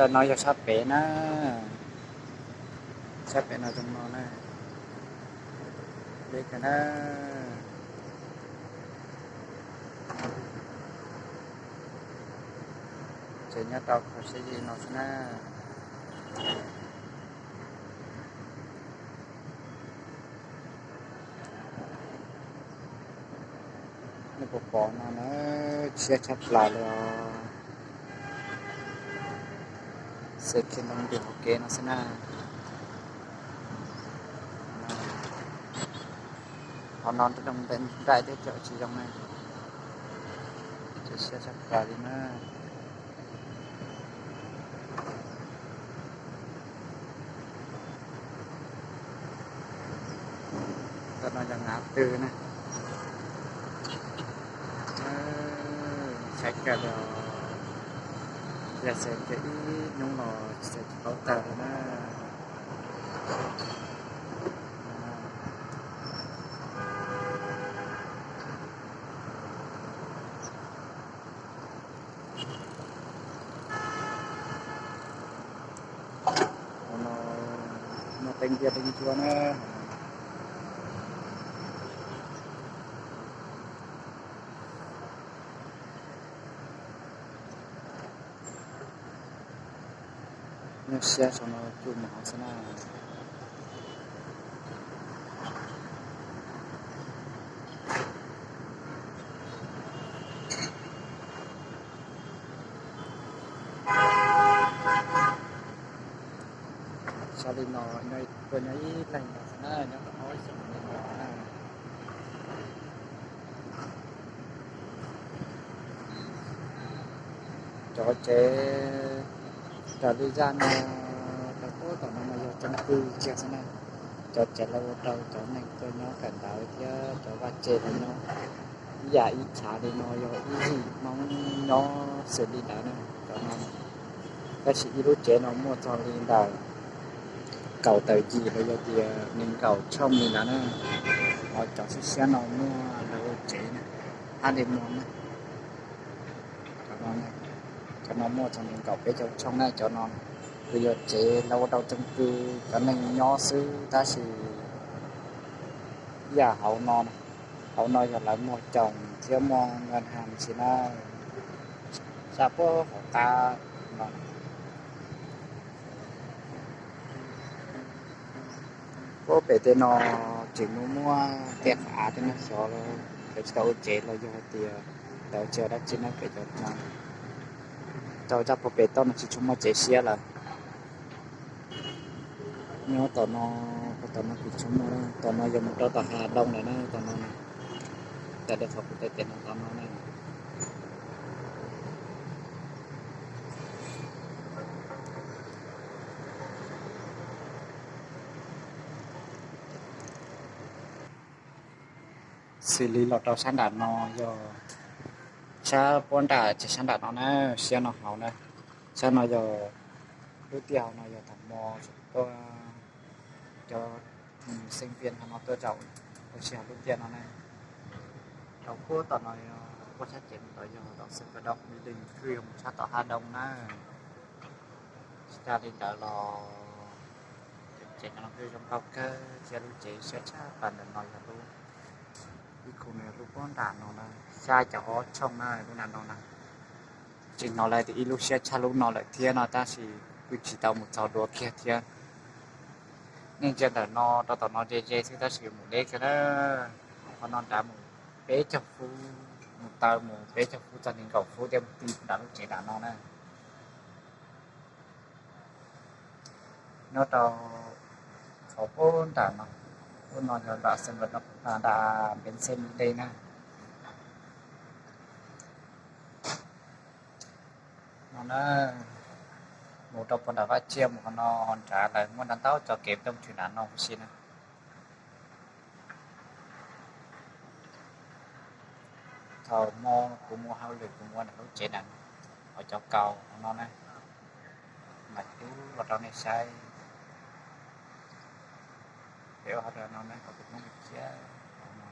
No yog sab pem na, sab pem no zoo no na, deb kawg na. Ces nyob rau kho siab li no xwb na. Nej puas pom no na, siab tshaj plaws li os. Xe khi ntoo ntim hauv kev no xwb na. Qhov no nraj thiab cov tsis zoo na, ces siab tshaj plaws li na. Tam no yog ngã tư na. Saib kawg li, yog xav tias ib hnub los tsis xav tsis paub tawg li na. Hauv no muaj teeb ntiaj teeb ntsuab na. Nyuaj siab saum no tsuj mus hauv xwb na. Sab li no nyob, tuaj nyob ib leeg no xwb na, nyob tau ob xyoos li no na. Cov tsev raws li zaj no, rau puag tom no mas yog tsoom kwj kiag xwb na. Cov tsev lawv ua rau cov neeg tuaj nyob kawm ntawv thiab cov vaj tse lawv nyob ib yam ib chav li no yog ib yim Hmoob nyob xws li ntawd na, cov no. Tab sis ib lub tsev no muaj txog li ntawm kaum tawm yim los yog tias nees nkaum tshooj li ntawd na. Ho cov siab siab no muaj lawv ua tsev na, hab li no na. Cov no, cov no muaj txog nees nkaum peb caug tshooj na. Cov no kuj yog tsev lawv ua rau tsoom kwj cov neeg nyob xwb tab sis ib yam hauv no, hauv no yog lawv muag coos thiab muag nkas has sis na. Xya puag hauv qab no. Puag pem tej no tseem muaj muaj tej qhov av tej no xyov lawv tsis tau ua tsev los yog hais tias lawv tsis ua dab tsi na. Pem cov no rau zaj puag pem toj no tsis tshua muaj tsev siab lawm. Nyob tom no, tom no tsis tshua muaj, tom no yog mus rau tom hav doo lawm na, tom no na. Cas li qhov kuv tes tes no tom no na. Xws li los rau sab nram no yog, sab puab nram ces sab nram no na, siab no hauv na. Sab no yog lub tiaj hauv no yog thaum mo tuaj, cov xeeb pias hauv no tuaj zaum ua si hauv lub tiaj no na. Rau puag tom no, puag sab cev mus tod yog tom xeeb pas doo, li leej twg yog mus sab tom hav doo na. Tsis tas li ntawd los tsev no kuj zoo nkauj kawg thiab, lub tsev siab tshaj plaws ntawm no yog lub, ib khu no yog lub puag nram no na, xya caum ob tshooj na lub nram no na. Tseem hnov lawv tias ib lub siab tshaj lub no lawm thiab no tab sis kuj tsis tau mus txog dua kiag thiab. Nej ntsia ntawm no rau tom no ze ze xwb tab sis mus deb kiag na. Qhov no nrad mus peb caug fub, mus taw mus peb caug fub txog nees nkaum fub thiaj mus ti nram lub tsev nram no na. Nyob rau qhov puag nram no, ub no yog nram xeem, nram npeev xeem dej na. No na, mus rau puag nram vaj tsiaj mus qhov no ho nrad lawm, muaj ntau ntau txoj kev tuaj tshwm nram no huv si na. Thaum mo kuv mus hauj lwm kuv mus ua nram lub tsev nram, ho cov kaus no na, mam rub los rau nej saib. Peb ua hauj lwm no na, kom tus Hmoob cia no,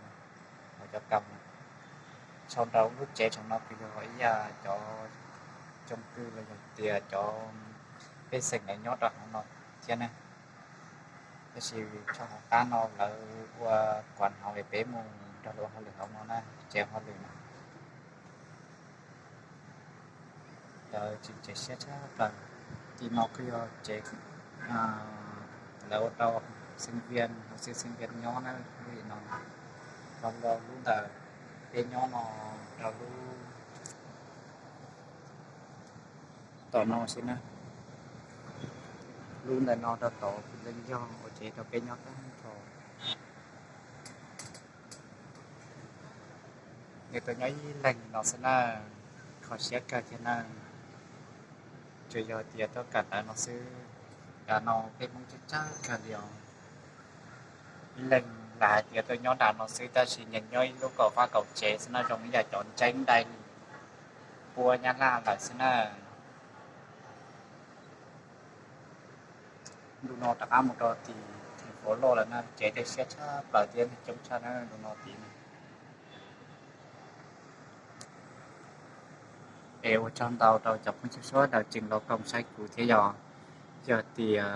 ho cov kaus no. Sau nraum lub tsev saum no kuj yog ib yam cov tsoo kwj los yog tias cov Pej xeem lawv nyob rau hauv no thiab na. Tab sis tso hauv qab no lawv ua kuav hauv es peb mus nrog luag hauj lwm hauv no na, tsev hauj lwm no. Lawv tseem tsev siab tshaj plaws. Tim no kuj yog tsev lawv ua rau sinh viên, học sinh sinh viên nyob na, lub no. Rau lub ntawm peb nyob no, rau lub tom no xwb na. Lub ntawm no rau tod puav leej yog ua tsev rau peb nyob tag nrho. Nws tuaj nyob ib leeg no xwb na, kho siab kawg thiab na. Tsuas yog tias tuaj kam ntawd no xwb. Tam no peb Hmoob tsawg tsawg kawg li os. Ib leeg lam hais tias tuaj nyob nram no xwb tab sis nyob ib lub kaum vaj kaum tsev xwb na, zoo ib yam cov ntseeb dai li puab Nyab Laj lawm xwb na. Ntu no rov qab mus rau tim thành phố loj lawm na, tsev dej siab tshaj plaws thiab neeg coob tshaj na ntu no tim no. Es ua tsaug ntau rau cov phooj ywg sawv daws tseem los koom saib kuv thiab yog, yog tias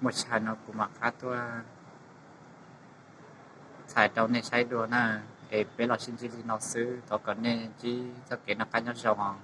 muaj tshais no kuv mam qab tuaj thaij rau nej saib dua na. Es peb los sib ntsib li no xwb, thov kom nej ntsib txoj kev noj qab nyob zoo os.